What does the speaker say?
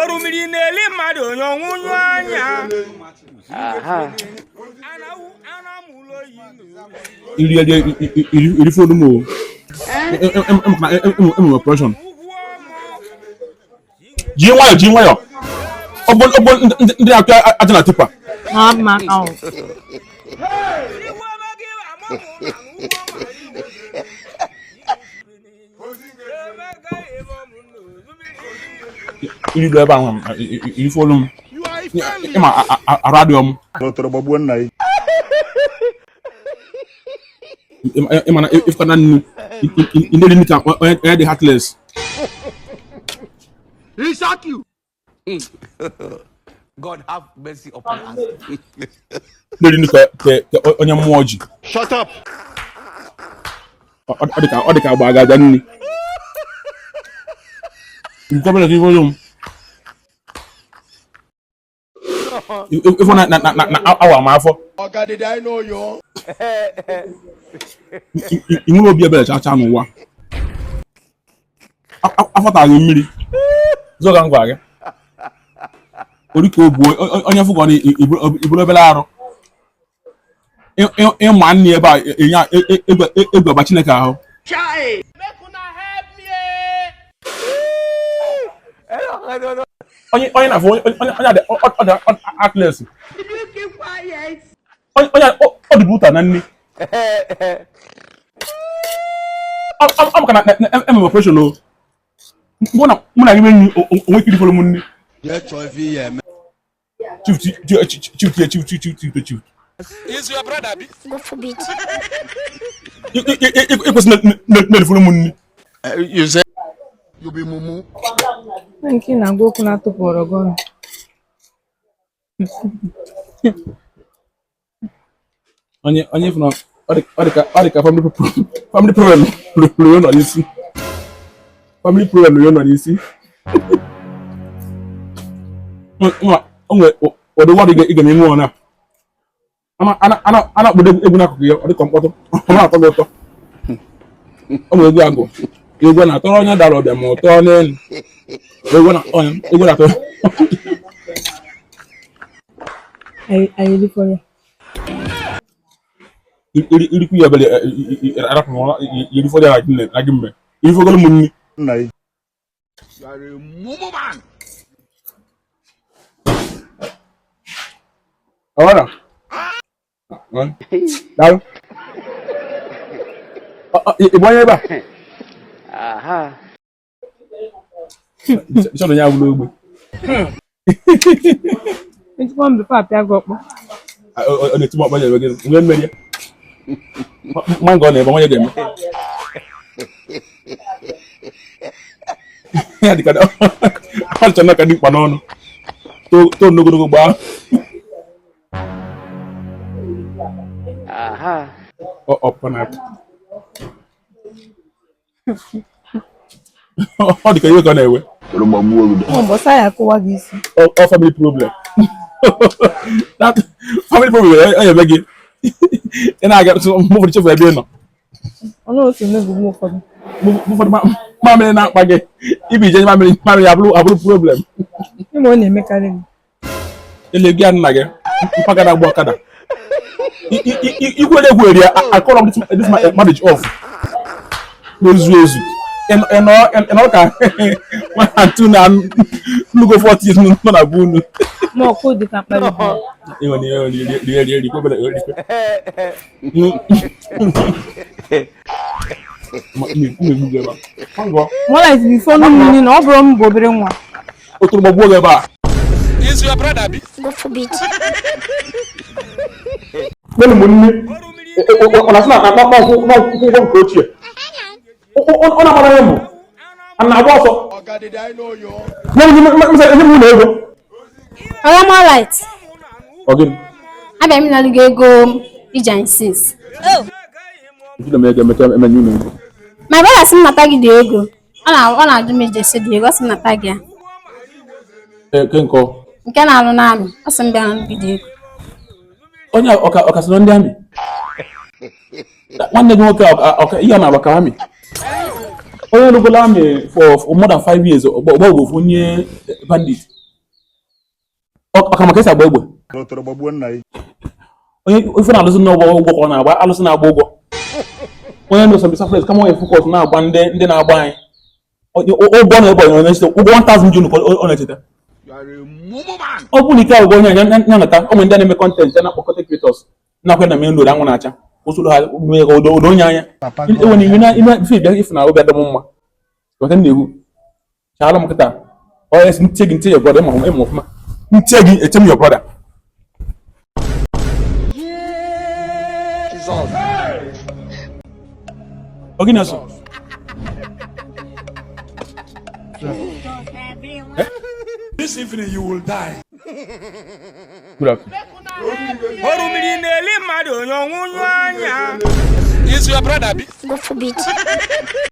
Orumiri na-eli mmadụ onye ọnwụnyụ anya. Iri eri iri iri fonu m o. Enwere operation. Ji nwayọ, ji nwayọ. Ọgbọ ọgbọ ndị na-atụ aja na tipper. Iri ebe ahụ iri fonu m. Ịma arụ adịghị m. Gbagbuo nna ya. Ịma na ịfụta na nnu ị na-eri nri ka onye dị heartless. He shock you. God have mercy upon us. Na-eri nri ka onye mmụọ ji. Shut up. Ọ dị ka agba agaja nri. Nke ọbụla ka ife m. Ife na na na awa m afọ. Oga, did I know you? Ị nwere obi ebere chaa chaa n'ụwa. Afọ tara gị mmiri. Zọ ka m gwa gị. Ori ka o buo onye fụkọ na iburu obere arụ. Ịma nni ebe a enye egwu agba Chineke ahụ. Onye onye na-afụ onye onye dị ọ dị atlas. Onye ọ dị brutal na nni. Ọ maka na ememe operation o. Mụ na gị enyi onwe ikiri fọrọ m nni. Chief chief chief chief chief chief chief. Is your brother bi? God forbid. Ịkwesị na-erifuru m nni. You say you be mumu. Nke na-agwa okwu na-atụpụrụ gị ọnụ. Onye onye fụna ọ dị ka family problem rụrụ nọ n'isi. Family problem rụrụ nọ n'isi. O nwere ụdị wọdụ ị ga-enwe ọ na. A na-akpọdo egwu n'akụkụ ya, ọ dị ka mkpọtụ, ọ na-atọ gị ụtọ. Ọ nwere egwu agụ. Egwu na-atọrọ onye dara ọbịa ma ụtọ n'elu. Egwu na-atọ. Irikwu ya ebele arapụ irifọdụ ya na gị mme. Irifọgolo m nri. Nna ya. You are a mumu man. Ọwara. Daalụ. Ị bụ onye ebe a? Ịchọrọ onye agwụla ogbe. Ejikwa m before apịa gị ọkpọ. Ọ na-eti m ọkpọ ya ebe gị nwee mmeri ya. Ma nke ọ na-ebe onye ga-eme. Ya dịka ọ dịcha na ka dị mkpa n'ọnụ. Too n'ogologo gbaa. Ọ dị ka ihe ka ọ na-ewe. Ọ family problem. That family problem ọ ya eme gị. Ị na-aga mgbe ụfọdụ chefu ebe ị nọ. Ụfọdụ mamịrị na-akpa gị ibi ije mamịrị mamịrị abụrụ problem. Ele gị nna gị mpagara agba ọkada. Ikwere egwu eri akọrọ m this marriage off. N'ezu ezu. Ị nọ ka 1 and 2 na nnugo 40 nọ na be unu. Ma ọkụ dị ka mkparị. Rie rie rie obere erikwe. Nwala is before no mmiri na ọ bụrụ m bụ obere nwa. O toro gbagbuo gị ebe a. Is your brother bi? God forbid. Nne m nne ọ na-asị na akpa nkwụ ụgwọ nke ochie. Ọ na-agbara ya mbụ. A na-agba ọsọ. Oga, did I know you? Nye m ụlọ ego. Ọma light. Ọ gịnị? Abịa m ịnalụ gị ego iji anyị since. Ejila m ego emecha emenye unu ego. My brother sị m nata gị dị ego. Ọ na-ajụ m iji esi dị ego, ọ sị m nata gị ya. Ke nkọ. Nke na-alụ n'amị, ọ sị m bịa nalụ gị dị ego. Onye ọka sị na ndị amị. Nwanne gị nwoke ọka ihe ọ na-alụ ka amị. Onye lụgola amị for more than 5 years ọgbọ bụ ofu onye Bandit ọka maka esi agba egbe. Tọrọ gbagbuo nna ya. Onye ife na-alụsị n'ụgwọ ụgwọ ka ọ na-agba alụsị na-agba ụgwọ. Onye ndụ Sambisa Forest kama onye focus na-agba ndị na-agba anyị ụgwọ na ebe ọ na-echeta ụgwọ 1000 junu ka ọ na-echeta. You are a mumu man. Ọ bụrụ na ike agwụgwọ onye anya nata ụmụ ndị na-eme content ya na-akpọkọta creators na-akwa na main road anwụ na-acha usoro ha mee ka odo onye anya enwere ime na ime ife bịa ife na obi adị m mma. Ghọta m na-ekwu chaalụ m kịta ọ esi ntie gị, ntie your brother. Ịma ịma ọfụma, ntie gị, eche m your brother. Jesus. Ọ gịnị ọsọ? This evening you will die. Good afternoon. Orumiri na-eli mmadụ onye ọnwụnyụ anya. Is your brother be? Go for it.